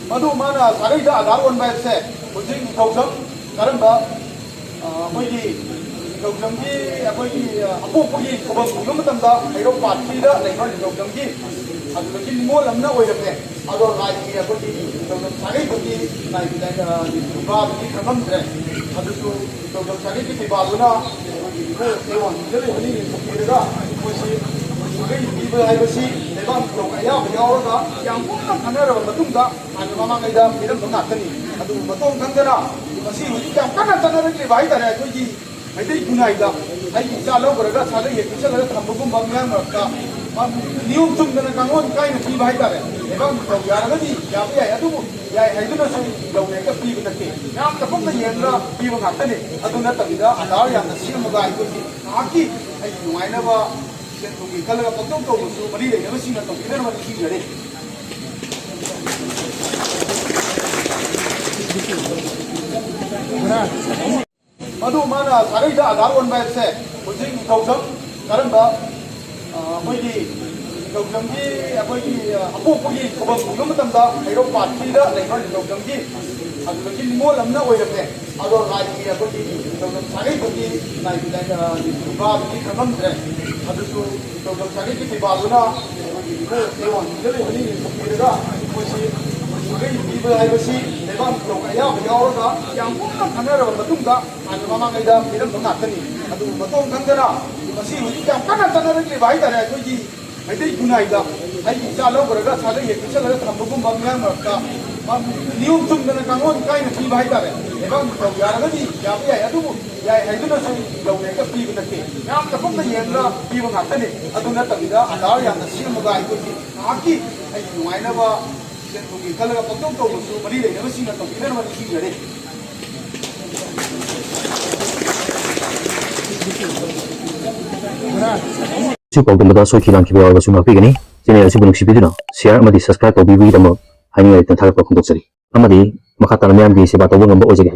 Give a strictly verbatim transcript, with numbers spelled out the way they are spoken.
ꯃꯗꯨ ꯃꯥꯅ ꯁꯥꯒꯩꯗ ꯑꯙꯥꯔ ꯑꯣꯟꯕ ꯍꯥꯏꯕꯁꯦ ꯍꯧꯖꯤꯛ ꯅꯤꯡꯊꯧꯖꯝ ꯀꯔꯝꯕ, ꯑ, ꯑꯩꯈꯣꯏꯒꯤ ꯅꯤꯡꯊꯧꯖꯝꯒꯤ ꯑꯩꯈꯣꯏꯒꯤ, ꯑ, ꯑꯄꯣꯛꯄꯒꯤ ꯈꯨꯕꯝ ꯎꯕ ꯃꯇꯝꯗ ꯍꯩꯔꯣꯛ ꯄꯥꯠꯁꯤꯗ ꯂꯩꯕ ꯅꯤꯡꯊꯧꯖꯝꯒꯤ ꯑꯗꯨꯗꯒꯤ ꯅꯤꯉꯣꯜ ꯑꯃꯅ ꯑꯣꯏꯔꯝꯃꯦ꯫ ꯑꯗꯣ ꯂꯥꯏꯒꯤ ꯑꯩꯈꯣꯏꯒꯤ ꯅꯤꯡꯊꯧꯖꯝ ꯁꯥꯒꯩꯗꯨꯒꯤ ꯂꯥꯏꯒꯤ ꯂꯥꯏ-, ꯑ, ꯅꯤꯡꯊꯧꯖꯝꯒꯤ ꯈꯪꯉꯝꯗ꯭ꯔꯦ꯫ ꯑꯗꯨꯁꯨ ꯅꯤꯡꯊꯧꯖꯝ ꯁꯥꯒꯩꯒꯤ ꯐꯤꯕꯥꯜꯗꯨꯅ ꯑꯩꯈꯣꯏꯒꯤ ꯏꯕꯣ ꯏꯆꯦ ꯋꯥꯡꯈꯤꯗ ꯂꯩꯕꯅꯤ ꯄꯤꯔꯒ ꯑꯩꯈꯣꯏꯁꯤ ꯁꯥꯒꯩ ꯄꯤꯕ ꯍꯥꯏꯕꯁꯤ ꯂꯩꯕꯥꯛ ꯅꯤꯡꯊꯧꯒ ꯑꯌꯥꯕ ꯌꯥꯎꯔꯒ ꯌꯥꯝ ꯀꯨꯞꯅ ꯈꯟꯅꯔꯕ ꯃꯇꯨꯡꯗ ꯍꯥꯟꯅ ꯃꯃꯥꯡꯉꯩꯗ ꯄꯤꯔꯝꯕ ꯉꯥꯛꯇꯅꯤ꯫ ꯑꯗꯨꯕꯨ ꯃꯇꯧ ꯈꯪꯗꯅ ꯃꯁꯤ ꯍꯧꯖꯤꯛ ꯌꯥꯝ ꯀꯟꯅ ꯆꯠꯅꯔꯛꯂꯤꯕ ꯍꯥꯏꯇꯥꯔꯦ꯫ ꯑꯩꯈꯣꯏꯒꯤ ꯃꯩꯇꯩ ꯈꯨꯟꯅꯥꯏꯗ ꯑꯩꯒꯤ ꯏꯆꯥ ꯂꯧꯈ꯭ꯔꯒ ꯁꯥꯒꯩ ꯍꯦꯛ ꯄꯤꯁꯜꯂꯒ ꯊꯝꯕꯒꯨꯝꯕ ꯃꯤꯌꯥꯝ ꯃꯔꯛꯇ ꯅꯤꯌꯣꯝ ꯆꯨꯝꯗꯅ ꯀꯥꯡꯂꯣꯟ ꯀꯥꯏꯅ ꯄꯤꯕ ꯍꯥꯏꯇꯥꯔꯦ꯫ ꯂꯩꯕꯥꯛ ꯅꯤꯡꯊꯧ ꯌꯥꯔꯒꯗꯤ ꯌꯥꯕ ꯌꯥꯏ, ꯑꯗꯨꯕꯨ ꯌꯥꯏ ꯍꯥꯏꯗꯨꯅꯁꯨ ꯌꯧꯅ ꯍꯦꯛꯇ ꯄꯤꯕ ꯅꯠꯇꯦ꯫ ꯃꯌꯥꯝ ꯆꯐꯝꯗ ꯌꯦꯡꯉꯒ ꯄꯤꯕ ꯉꯥꯛꯇꯅꯤ꯫ ꯑꯗꯨ ꯅꯠꯇꯕꯤꯗ ꯑꯙꯥꯔ ꯌꯥꯝꯅ ꯁꯦꯝꯃꯒ ꯑꯩꯈꯣꯏꯒꯤ ꯉꯥꯏꯍꯥꯛꯀꯤ ꯑꯩꯒꯤ ꯅꯨꯡꯉꯥꯏꯅꯕ ꯁꯦꯟ ꯊꯨꯝꯒꯤ ꯈꯜꯂꯒ ꯄꯪꯇꯧ ꯇꯧꯕꯁꯨ ꯃꯔꯤ ꯂꯩꯅꯕꯁꯤꯡꯅ ꯇꯧꯕꯤꯗꯅꯕ ꯅꯤꯡꯁꯤꯡꯖꯔꯤ꯫ ꯃꯗꯨ ꯃꯥꯅ ꯁꯥꯒꯩꯗ ꯑꯙꯥꯔ ꯑꯣꯟꯕ ꯍꯥꯏꯕꯁꯦ ꯍꯧꯖꯤꯛ ꯅꯤꯡꯊꯧꯖꯝ ꯀꯔꯝꯕ, ꯑ, ꯑꯩꯈꯣꯏꯒꯤ ꯅꯤꯡꯊꯧꯖꯝꯒꯤ ꯑꯩꯈꯣꯏꯒꯤ, ꯑ, ꯑꯄꯣꯛꯄꯒꯤ ꯈꯨꯕꯝ ꯎꯕ ꯃꯇꯝꯗ ꯍꯩꯔꯣꯛ ꯄꯥꯠꯁꯤꯗ ꯂꯩꯕ ꯅꯤꯡꯊꯧꯖꯝꯒꯤ ꯑꯗꯨꯗꯒꯤ ꯅꯤꯉꯣꯜ ꯑꯃꯅ ꯑꯣꯏꯔꯝꯃꯦ꯫ ꯑꯗꯣ ꯂꯥꯏꯒꯤ ꯑꯩꯈꯣꯏꯒꯤ ꯅꯤꯡꯊꯧꯖꯝ ꯁꯥꯒꯩꯗꯨꯒꯤ ꯂꯥꯏꯒꯤ ꯂꯥꯏ-, ꯑ, ꯅꯤꯡꯊꯧꯖꯝꯒꯤ ꯈꯪꯉꯝꯗ꯭ꯔꯦ꯫ ꯑꯗꯨꯁꯨ ꯅꯤꯡꯊꯧꯖꯝ ꯁꯥꯒꯩꯒꯤ ꯐꯤꯕꯥꯜꯗꯨꯅ ꯑꯩꯈꯣꯏꯒꯤ ꯏꯕꯣ ꯏꯆꯦ ꯋꯥꯡꯈꯤꯗ ꯂꯩꯕꯅꯤ ꯄꯤꯔꯒ ꯑꯩꯈꯣꯏꯁꯤ ꯁꯥꯒꯩ ꯄꯤꯕ ꯍꯥꯏꯕꯁꯤ ꯂꯩꯕꯥꯛ ꯅꯤꯡꯊꯧꯒ ꯑꯌꯥꯕ ꯌꯥꯎꯔꯒ ꯌꯥꯝ ꯀꯨꯞꯅ ꯈꯟꯅꯔꯕ ꯃꯇꯨꯡꯗ ꯍꯥꯟꯅ ꯃꯃꯥꯡꯉꯩꯗ ꯄꯤꯔꯝꯕ ꯉꯥꯛꯇꯅꯤ꯫ ꯑꯗꯨꯕꯨ ꯃꯇꯧ ꯈꯪꯗꯅ ꯃꯁꯤ ꯍꯧꯖꯤꯛ ꯌꯥꯝ ꯀꯟꯅ ꯆꯠꯅꯔꯛꯂꯤꯕ ꯍꯥꯏꯇꯥꯔꯦ꯫ ꯑꯩꯈꯣꯏꯒꯤ ꯃꯩꯇꯩ ꯈꯨꯟꯅꯥꯏꯗ ꯑꯩꯒꯤ ꯏꯆꯥ ꯂꯧꯈ꯭ꯔꯒ ꯁꯥꯒꯩ ꯍꯦꯛ ꯄꯤꯁꯜꯂꯒ ꯊꯝꯕꯒꯨꯝꯕ ꯃꯤꯌꯥꯝ ꯃꯔꯛꯇ ꯅꯤꯌꯣꯝ ꯆꯨꯝꯗꯅ ꯀꯥꯡꯂꯣꯟ ꯀꯥꯏꯅ ꯄꯤꯕ ꯍꯥꯏꯇꯥꯔꯦ꯫ ꯂꯩꯕꯥꯛ ꯅꯤꯡꯊꯧ ꯌꯥꯔꯒꯗꯤ ꯌꯥꯕ ꯌꯥꯏ, ꯑꯗꯨꯕꯨ ꯌꯥꯏ ꯍꯥꯏꯗꯨꯅꯁꯨ ꯌꯧꯅ ꯍꯦꯛꯇ ꯄꯤꯕ ꯅꯠꯇꯦ꯫ ꯃꯌꯥꯝ ꯆꯐꯝꯗ ꯌꯦꯡꯉꯒ ꯄꯤꯕ ꯉꯥꯛꯇꯅꯤ꯫ ꯑꯗꯨ ꯅꯠꯇꯕꯤꯗ ꯑꯙꯥꯔ ꯌꯥꯝꯅ ꯁꯦꯝꯃꯒ ꯑꯩꯈꯣꯏꯒꯤ ꯉꯥꯏꯍꯥꯛꯀꯤ ꯑꯩꯒꯤ ꯅꯨꯡꯉꯥꯏꯅꯕ ꯁꯦꯟ ꯊꯨꯝꯒꯤ ꯈꯜꯂꯒ ꯄꯪꯇꯧ ꯇꯧꯕꯁꯨ ꯃꯔꯤ ꯂꯩꯅꯕꯁꯤꯡꯅ ꯇꯧꯕꯤꯗꯅꯕ ꯅꯤꯡꯁꯤꯡꯖꯔꯤ꯫ ꯁꯤ ꯄꯥꯎꯗꯝꯗ ꯁꯣꯏꯈꯤ ꯂꯥꯟꯈꯤꯕ ꯌꯥꯎꯔꯕꯁꯨ ꯉꯥꯛꯄꯤꯒꯅꯤ꯫ ꯆꯦꯅꯦꯜ ꯑꯁꯤꯕꯨ ꯅꯨꯡꯁꯤꯕꯤꯗꯨꯅ ꯁꯤꯌꯥꯔ ꯑꯃꯗꯤ ꯁꯕꯁꯀ꯭ꯔꯥꯏꯕ ꯇꯧꯕꯤꯕꯒꯤꯗꯃꯛ ꯍꯥꯏꯅꯤꯡꯉꯥꯏ ꯂꯩꯇꯅ ꯊꯥꯒꯠꯄ ꯐꯣꯡꯗꯣꯛꯆꯔꯤ꯫ ꯑꯃꯗꯤ ꯃꯈꯥ ꯇꯥꯅ ꯃꯤꯌꯥꯝꯒꯤ ꯁꯦꯕꯥ ꯇꯧꯕ ꯉꯝꯕ ꯑꯣꯏꯖꯒꯦ꯫